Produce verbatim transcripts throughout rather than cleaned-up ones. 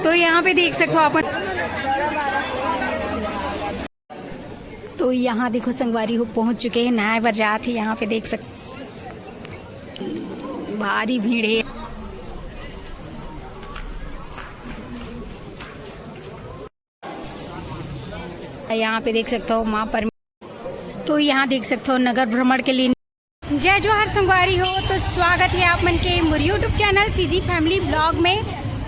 तो यहाँ पे देख सकथो अपन, तो यहाँ देखो संगवारी हो, पहुँच चुके हैं, नहाए बर जात हे। यहाँ पे देख सक, भारी भीड़ है। यहाँ पे देख सकते हो माँ पर, तो यहाँ देख सकते हो नगर भ्रमण के लिए। जय जोहार संगवारी हो, तो स्वागत है आप मन के मोर YouTube channel CG family blog में।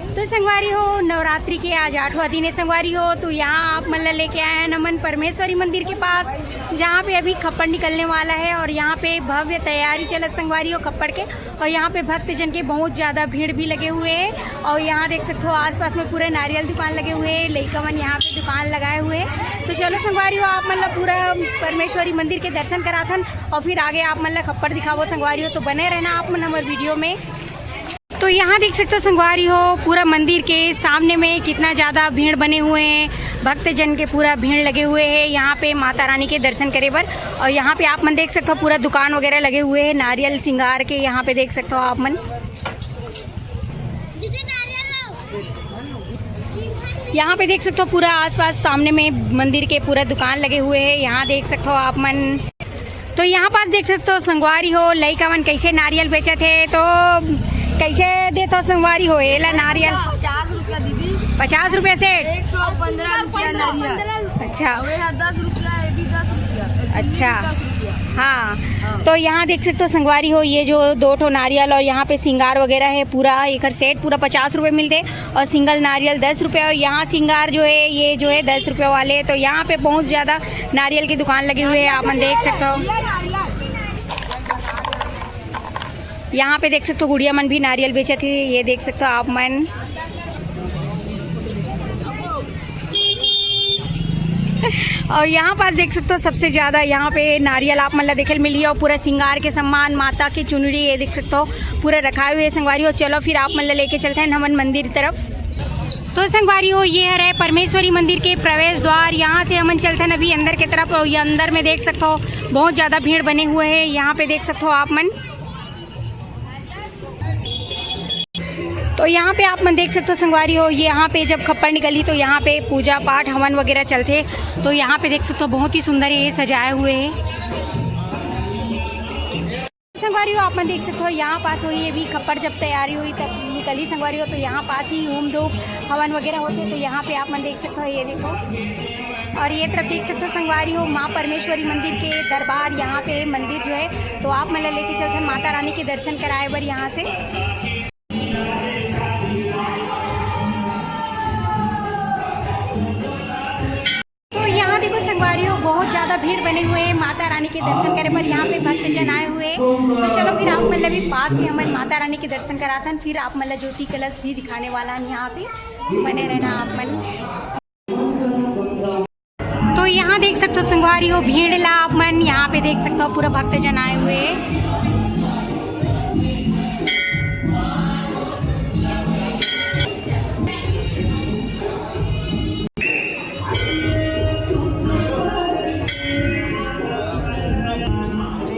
तो संगवारी हो, नवरात्रि के आज आठवां दिन है संगवारी हो, तो यहाँ आप मन ला लेके आए हैं नमन परमेश्वरी मंदिर के पास, जहाँ पे अभी खप्पड़ निकलने वाला है और यहाँ पे भव्य तैयारी चलत संगवारी हो खप्पड़ के। और यहाँ पे भक्तजन के बहुत ज़्यादा भीड़ भी लगे हुए हैं। और यहाँ देख सकते हो आसपास में पूरे नारियल दुकान लगे हुए हैं, लइका मन यहाँ पे दुकान लगाए हुए हैं। तो चलो संगवारी हो, आप मन ला पूरा परमेश्वरी मंदिर के दर्शन कराथन और फिर आगे आप मन ला खप्पड़ दिखाबो संगवारी हो। तो बने रहना आप मन हमर वीडियो में। तो यहाँ देख सकते हो संगवारी हो, पूरा मंदिर के सामने में कितना ज़्यादा भीड़ बने हुए हैं, भक्तजन के पूरा भीड़ लगे हुए हैं यहाँ पे माता रानी के दर्शन करे बर। और यहाँ पे आप मन देख सकते हो पूरा दुकान वगैरह लगे हुए हैं नारियल सिंगार के। यहाँ पे देख सकते हो आप मन, यहाँ पे देख सकते हो पूरा आसपास सामने में मंदिर के पूरा दुकान लगे हुए हैं। यहाँ देख सकते हो आप मन, तो यहाँ पास देख सकते हो संगवारी हो, लइका मन कैसे नारियल बेचत हे। तो कैसे देत हो संगवारी हो एला नारियल? पचास रुपया दीदी। पचास रुपया सेट? एक सौ पंद्रह रुपया नारियल। अच्छा। अबे हाँ, दस रुपया, ये भी दस रुपया। अच्छा। दस रुपया। हाँ। हाँ। तो यहाँ देख सकते हो संगवारी हो, ये जो दो ठो नारियल और यहाँ पे सिंगार वगैरह है, पूरा एकर सेट पूरा पचास रुपये मिलते और सिंगल नारियल दस रुपये। और यहाँ सिंगार जो है, ये जो है दस रुपये वाले। तो यहाँ पे बहुत ज़्यादा नारियल की दुकान लगी हुई है, आप मन देख सकते हो। यहाँ पे देख सकते हो गुड़िया मन भी नारियल बेचत हे, ये देख सकते हो आप मन। और यहाँ पास देख सकते हो सबसे ज्यादा यहाँ पे नारियल आप मन ला देखे ल मिलही और पूरा सिंगार के सामान, माता के चुनरी, ये देख सकते हो पूरा रखाए हुए हे संगवारी हो। चलो फिर आप मन ला लेके चलते हैं हमन मंदिर तरफ। तो संगवारी हो, ये हरे परमेश्वरी मंदिर के प्रवेश द्वार। यहाँ से हमन चलते हैं अभी अंदर के तरफ और ये अंदर में देख सकते हो बहुत ज्यादा भीड़ बने हुए हैं। यहाँ पे देख सकते हो आप मन। तो यहाँ पे आप मन देख सकते हो संगवारी हो, यहाँ पे जब खप्पर निकली तो यहाँ पे पूजा पाठ हवन वगैरह चलते। तो यहाँ पे देख सकते हो बहुत ही सुंदर ये सजाए हुए हैं। संगवारी हो, आप मन देख सकते हो यहाँ पास हुई अभी खप्पर जब तैयारी हुई तब निकली संगवारी हो। तो यहाँ पास ही होम धूप हवन वगैरह होते, तो यहाँ पे आप मन देख सकते हो, ये देखो। और ये तरफ देख सकते हो संगवारी हो, माँ परमेश्वरी मंदिर के दरबार, यहाँ पे मंदिर जो है, तो आप मन ला लेके चलते हैं माता रानी के दर्शन कराए बर यहाँ से। तो यहाँ देखो संगवारी हो, बहुत ज्यादा भीड़ बने हुए हैं माता रानी के दर्शन करे बर। यहाँ पे भक्तजन आए हुए हैं, तो चलो फिर आप मन ला भी पास से हमन माता रानी के दर्शन कराथन, फिर आप मन ला ज्योति कलश भी दिखाने वाला हन यहाँ पे। बने रहना आप मन। तो यहाँ देख सकते हो संगवारी हो, भीड़ ला आप मन यहाँ पे देख सकते हो, पूरा भक्तजन आए हुए हैं।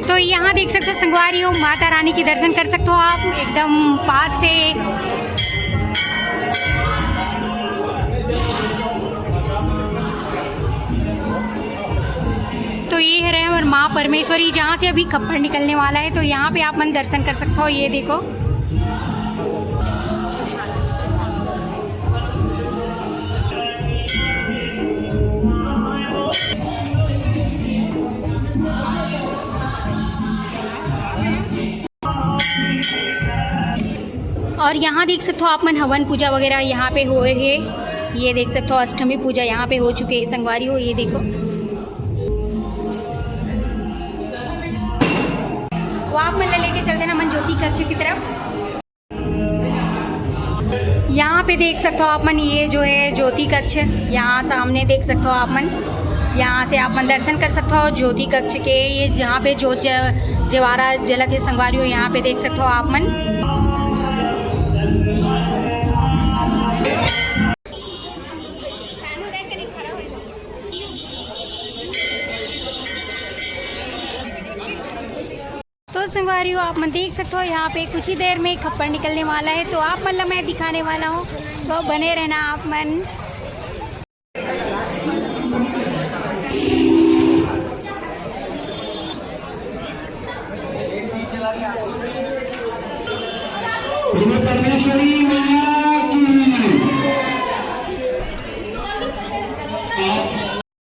तो यहाँ देख सकते हो संगवारी हो, माता रानी के दर्शन कर सकते हो आप एकदम पास से। तो ये हरे हमर माँ परमेश्वरी, जहाँ से अभी खप्पर निकलने वाला है, तो यहाँ पे आप मन दर्शन कर सकते हो। ये देखो, और यहाँ देख सकते हो आप मन, हवन पूजा वगैरह यहाँ पे होए हे। ये देख सकते हो अष्टमी पूजा यहाँ पे हो चुके हे संगवारी हो। ये देखो, वो आप मन ला लेके चलते हैं हमन ज्योति कक्ष की तरफ। यहाँ पे देख सकते हो आप मन, ये जो है ज्योति कक्ष, यहाँ सामने देख सकते हो आप मन, यहाँ से आप मन दर्शन कर सकते हो ज्योति कक्ष के। ये जहाँ पे जोत ज-, जवारा जलत हे संगवारी हो, यहाँ पे देख सकते हो आप मन। तो संग संगवारी हो, आप मन देख सकते हो, यहाँ पे कुछ ही देर में खप्पर निकलने वाला है, तो आप मन ला मैं दिखाने वाला हूँ, तो बने रहना आप मन। परमेश्वरी मैया की।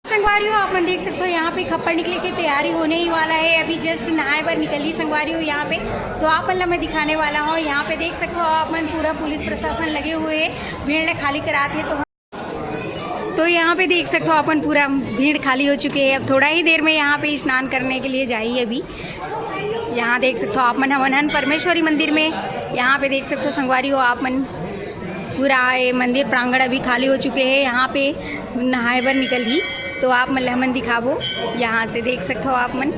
संगवारी हो, आप मन देख सकते हो, यहाँ पे खप्पर निकले की तैयारी होने ही वाला है। अभी जस्ट नहाए बर निकली संगवारी हो यहाँ पे, तो आप मन ला मैं दिखाने वाला हूँ। यहाँ पे देख सकते हो आप मन, पूरा पुलिस प्रशासन लगे हुए हैं, भीड़ ला खाली करात है। तो तो यहाँ पे देख सकते हो अपन, पूरा भीड़ खाली हो चुके हैं। अब थोड़ा ही देर में यहाँ पे स्नान करने के लिए जाइए। अभी यहाँ देख सकते हो आप मन, हमन हन परमेश्वरी मंदिर में। यहाँ पे देख सकते हो संगवारी हो आप मन, पूरा ये मंदिर प्रांगण अभी खाली हो चुके हैं। यहाँ पे नहाए बर निकल ही, तो आप मन ल हमन दिखाबो। यहाँ से देख सकते हो आप मन।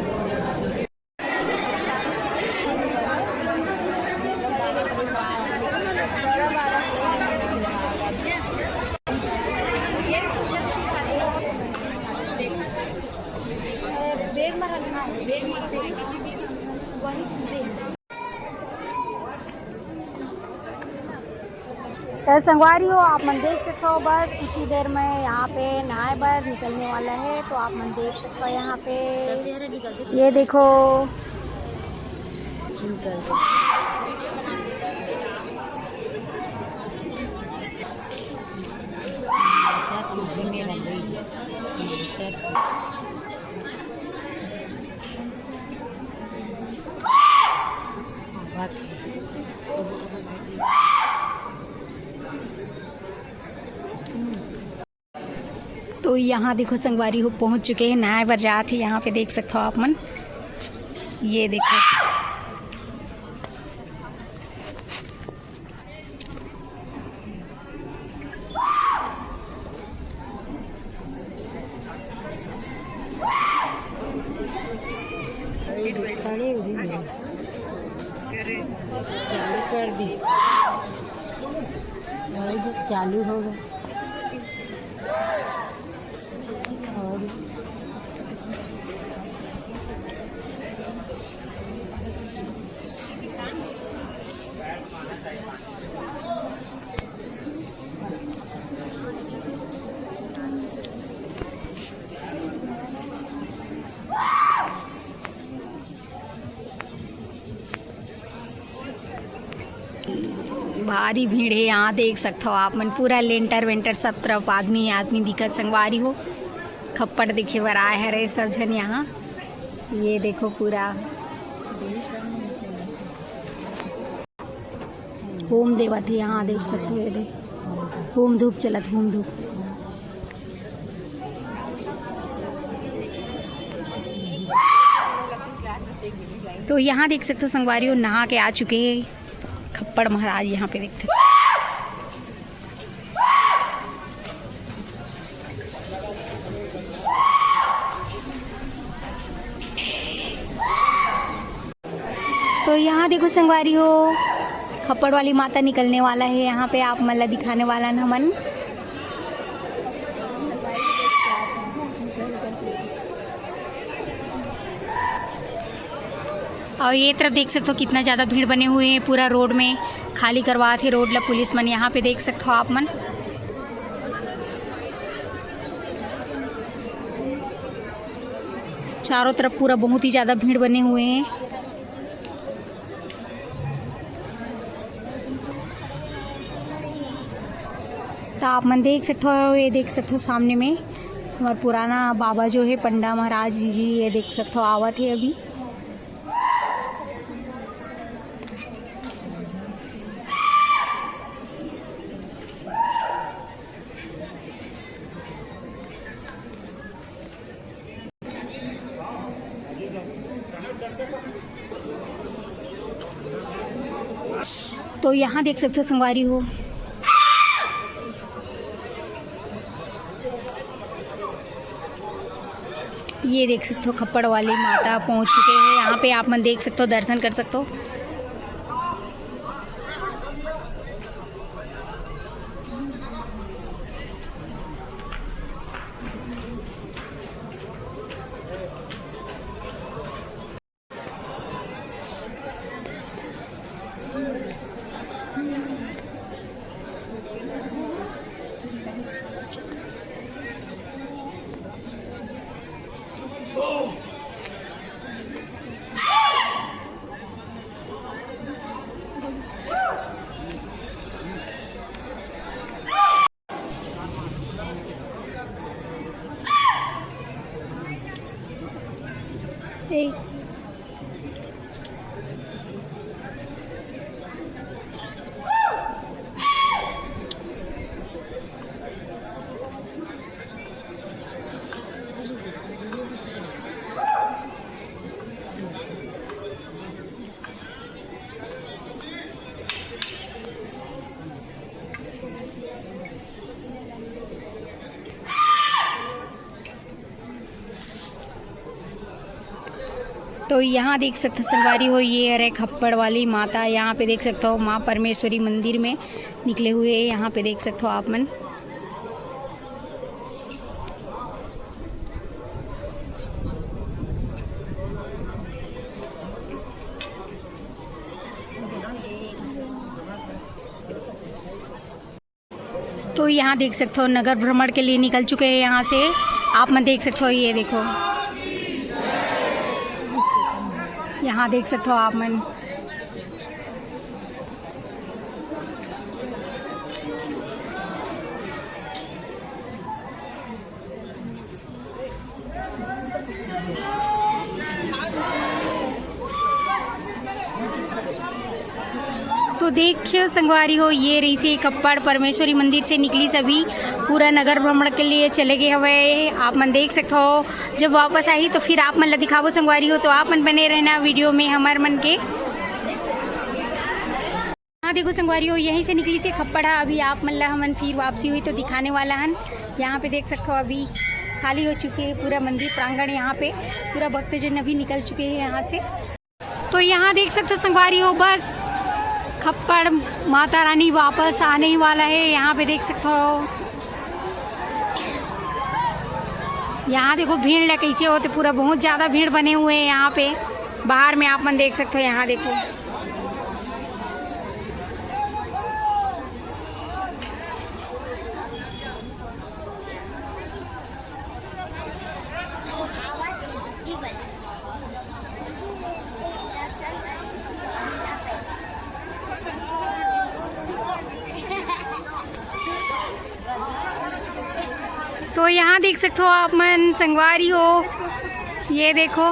तो संगवारी हो, आप मन देख सकते हो, बस कुछ ही देर में यहाँ पे नहाए बर निकलने वाला है। तो आप मन देख सकते हो यहाँ पे, ये देखो। तो यहाँ देखो संगवारी हो, पहुँच चुके हैं, नहाए बर जात हे। यहाँ पे देख सकते हो आप मन, ये देखो। चालू कर दी। चालू हो गया। और भारी भीड़ हे, यहाँ देख सकथव आप मन, पूरा लेंटर वेंटर सब तरफ आदमी आदमी दिखत संगवारी हो। खप्पड़ देखे बर आए हरे सब झन यहाँ। ये देखो पूरा होम देवत हे, यहाँ देख सकते हो, ये दे होम धूप चलत, होम धूप। तो यहाँ देख सकते हो संगवारी हो, नहा के आ चुके हैं खप्पड़ महाराज। यहाँ पे देखते हो। तो यहाँ देखो संगवारी हो, खप्पड़ वाली माता निकलने वाला है। यहाँ पे आप मन ला दिखाने वाला न हमन। और ये तरफ देख सकते हो कितना ज़्यादा भीड़ बने हुए हैं, पूरा रोड में खाली करवात हे रोड ला पुलिस मन। यहाँ पे देख सकते हो आप मन, चारों तरफ पूरा बहुत ही ज़्यादा भीड़ बने हुए हैं। तो आप मन देख सकते हो, ये देख सकते हो सामने में हमार पुराना बाबा जो है पंडा महाराज जी, ये देख सकते हो आवत है अभी। तो यहाँ देख सकते हो संगवारी हो, ये देख सकते हो खप्पड़ वाली माता पहुँच चुके हैं। यहाँ पे आप मन देख सकते हो, दर्शन कर सकते हो। तो यहाँ देख सकते हो संगवारी हो, ये हरे खप्पड़ वाली माता, यहाँ पे देख सकते हो माँ परमेश्वरी मंदिर में निकले हुए, यहाँ पे देख सकते हो आप मन। तो यहाँ देख सकते हो नगर भ्रमण के लिए निकल चुके हैं यहाँ से। आप मन देख सकते हो, ये देखो, यहाँ देख सकते हो आप मन। तो देखियो संगवारी हो, ये रहिसे खप्पड़ परमेश्वरी मंदिर से निकलिस, अभी पूरा नगर भ्रमण के लिए चले गए हवे। आप मन देख सकते हो, जब वापस आही तो फिर आप मन ला दिखाबो संगवारी हो, तो आप मन बने रहना वीडियो में हमर मन के। हाँ देखो संगवारी हो, यहीं से निकलिसे खप्पड़ हा। अभी आप मन ला हमन फिर वापसी होही तो दिखाने वाला हन। यहाँ पे देख सकते हो अभी खाली हो चुके हैं पूरा मंदिर प्रांगण। यहाँ पे पूरा भक्तजन अभी निकल चुके हैं यहाँ से। तो यहाँ देख सकते हो संगवारी हो, बस खप्पड़ माता रानी वापस आने ही वाला है। यहाँ पे देख सकते हो, यहाँ देखो भीड़ ले कैसे होते, पूरा बहुत ज़्यादा भीड़ बने हुए हैं यहाँ पे। बाहर में आप मन देख सकते हो, यहाँ देखो। तो यहाँ देख सकते हो आप मन संगवारी हो, ये देखो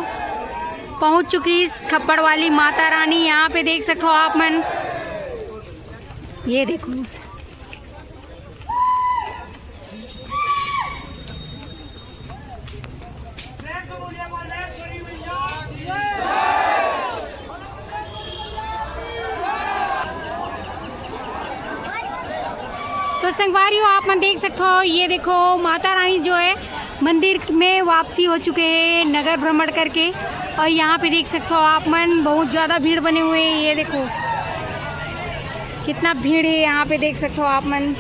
पहुँच चुकी इस खप्पड़ वाली माता रानी। यहाँ पे देख सकते हो आप मन, ये देखो। तो संगवारी हो, आप मन देख सकते हो, ये देखो माता रानी जो है मंदिर में वापसी हो चुके हैं नगर भ्रमण करके। और यहाँ पे देख सकते हो आप मन, बहुत ज़्यादा भीड़ बने हुए हैं। ये देखो कितना भीड़ है यहाँ पे, देख सकते हो आप मन।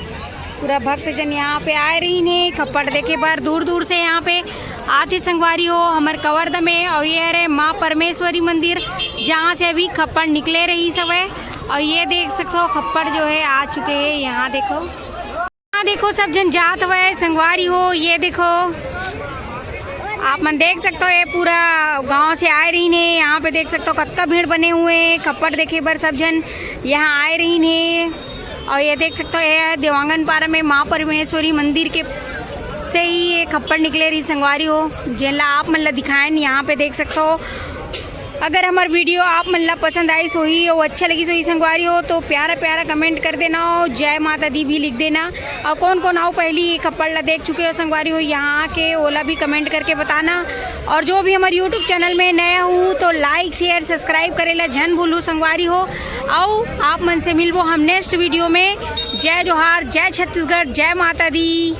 पूरा भक्तजन यहाँ पे आए रहिन हे खप्पड़ देखे बर, दूर दूर से यहाँ पे आथे संगवारी हो हमर कवर्धा में। और ये हरे माँ परमेश्वरी मंदिर, जहाँ से अभी खप्पड़ निकले रहिस हवय। और ये देख सकते हो खप्पड़ जो है आ चुके हैं। यहाँ देखो, यहाँ देखो सब झन जात हवय संगवारी हो। ये देखो आप मन देख सकते हो, ये पूरा गांव से आए रहिन हे। यहाँ पे देख सकते हो कतका भीड़ बने हुए हैं खप्पड़ देखे बर, सब झन यहाँ आए रहिन हे। और ये देख सकते हो, ये है देवांगन पारा में माँ परमेश्वरी मंदिर के से ही ये खप्पड़ निकले रहिस संगवारी हो, जेन ला आप मन ला दिखाएन। यहाँ पे देख सकते हो, अगर हमर वीडियो आप मन ला पसंद आइस होही और अच्छा लगिस होही संगवारी हो, तो प्यारा प्यारा कमेंट कर देना और जय माता दी भी लिख देना। और कौन कौन आओ पहली ये खप्पड़ ला देख चुके हो संगवारी हो यहाँ आके, ओला भी कमेंट करके बताना। और जो भी हमर YouTube चैनल में नया हूँ तो लाइक शेयर सब्सक्राइब करे ला झन भूलू संगवारी हो। आओ आप मन से मिलबो हम नेक्स्ट वीडियो में। जय जोहार, जय छत्तीसगढ़, जय माता दी।